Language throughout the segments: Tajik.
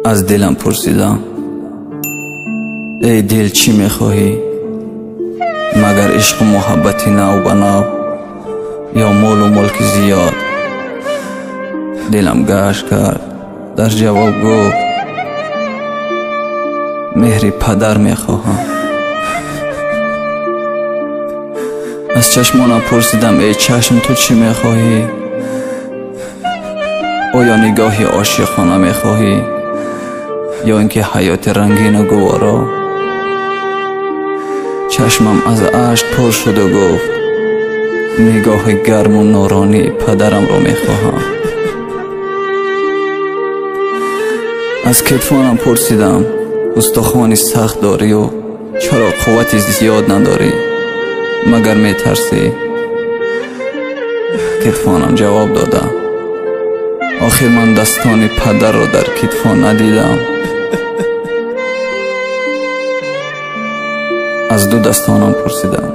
Аз дилам пурсидам: эй дил, чӣ мехоҳӣ? Магар ишқу муҳаббати нав ба нав ё молу мулки зиёд? Дилам гашт кард, дар ҷавоб гуфт: меҳри падар мехоҳам. Аз чашмонам пурсидам: эй чашм, ту чӣ мехоҳӣ? Оё нигоҳи ошиқона мехоҳӣ ё ин ки ҳаёти рангину гуворо? Чашмам аз ашк пур шуду гуфт: нигоҳи гарму нуронии падарамро мехоҳам. Аз китфонам пурсидам: устухони сахт дорию чаро қуввати зиёд надорӣ? Магар метарсӣ? Китфонам ҷавоб дода: охир ман дастони падарро дар китфон надидам. Аз ду дастонам пурсидам: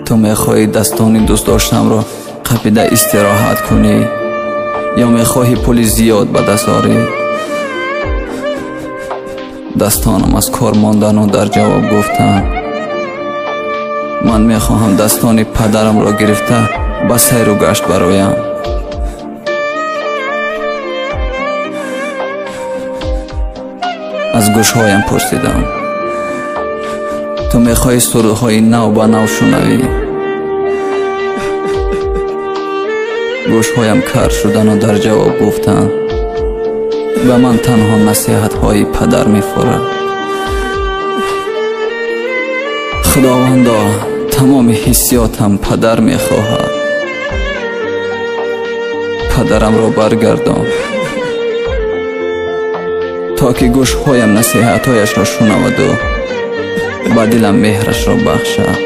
ту мехоҳӣ дастони дӯстдоштамро қапида истироҳат кунӣ ё мехоҳӣ пули зиёд ба даст орӣ? Дастонам аз кор мондану дар ҷавоб гуфтанд: ман мехоҳам дастони падарамро гирифта ба сайру гашт бароям. Аз гӯшҳоям пурсидам: ту мехоҳӣ сурудҳои нав ба нав шунавӣ? Гӯшҳоям кар шудану дар ҷавоб гуфтанд: ба ман танҳо насиҳатҳои падар мефурад. Худовандо, тамоми ҳиссиётам падар мехоҳад. Падарамро баргардон, то ки гӯшҳоям насиҳатҳояшро шунаваду ба дилам меҳрашро бахшад,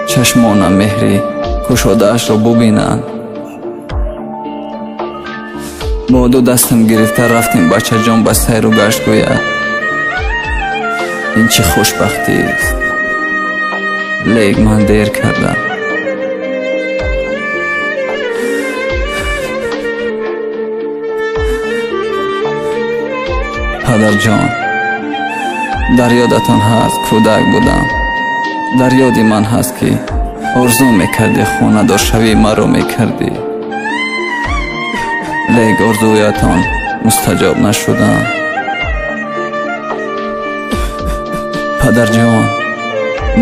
чашмонам меҳри кушодаашро бубинанд. Бо ду дастам гирифта рафтем бачаҷон ба сайру гашт гӯяд. Ин чӣ хушбахтист! Лек ман дер кардам. Падарҷон, дар ёдатон ҳаст кӯдак будам. Дар ёди ман ҳаст ки орзу мекардӣ хонадоршавии маро мекардӣ. Лек орзуятон мустаҷоб нашудам. Падарҷон,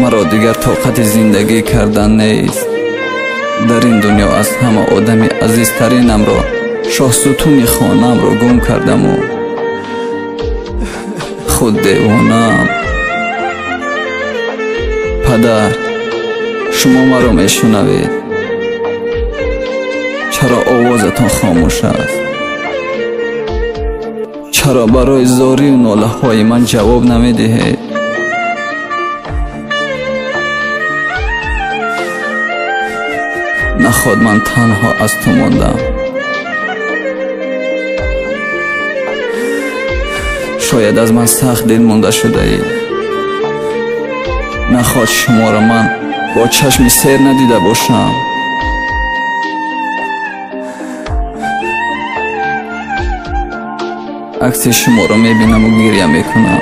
маро дигар тоқати зиндагӣ кардан нест. Дар ин дунё аз ҳама одами азизтаринамро, шоҳсутуни хонаамро гум кардаму худ девонаам. Падар, шумо маро мешунавед? Чаро овозатон хомӯш аст? Чаро барои зорию нолаҳои ман ҷавоб намедиҳед? Наход ман танҳо аз ту мондам. Шояд аз ман сахт дил монда шудаӣ. Наход шуморо ман бо чашми сер надида бошам. Акси шуморо мебинаму гиря мекунам.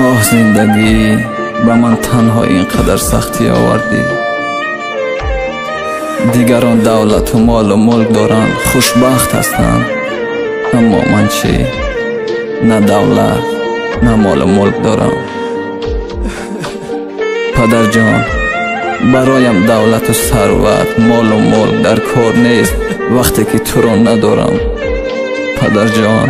Оҳ, зиндагӣ, ба ман танҳо ин қадар сахтӣ овардӣ. Дигарон давлату молу мулк доранд, хушбахт ҳастанд, аммо ман чӣ? На давлат, на молу мулк дорам. Падарҷон, бароям давлату сарват, молу мулк дар кор нест вақте ки туро надорам. Падарҷон,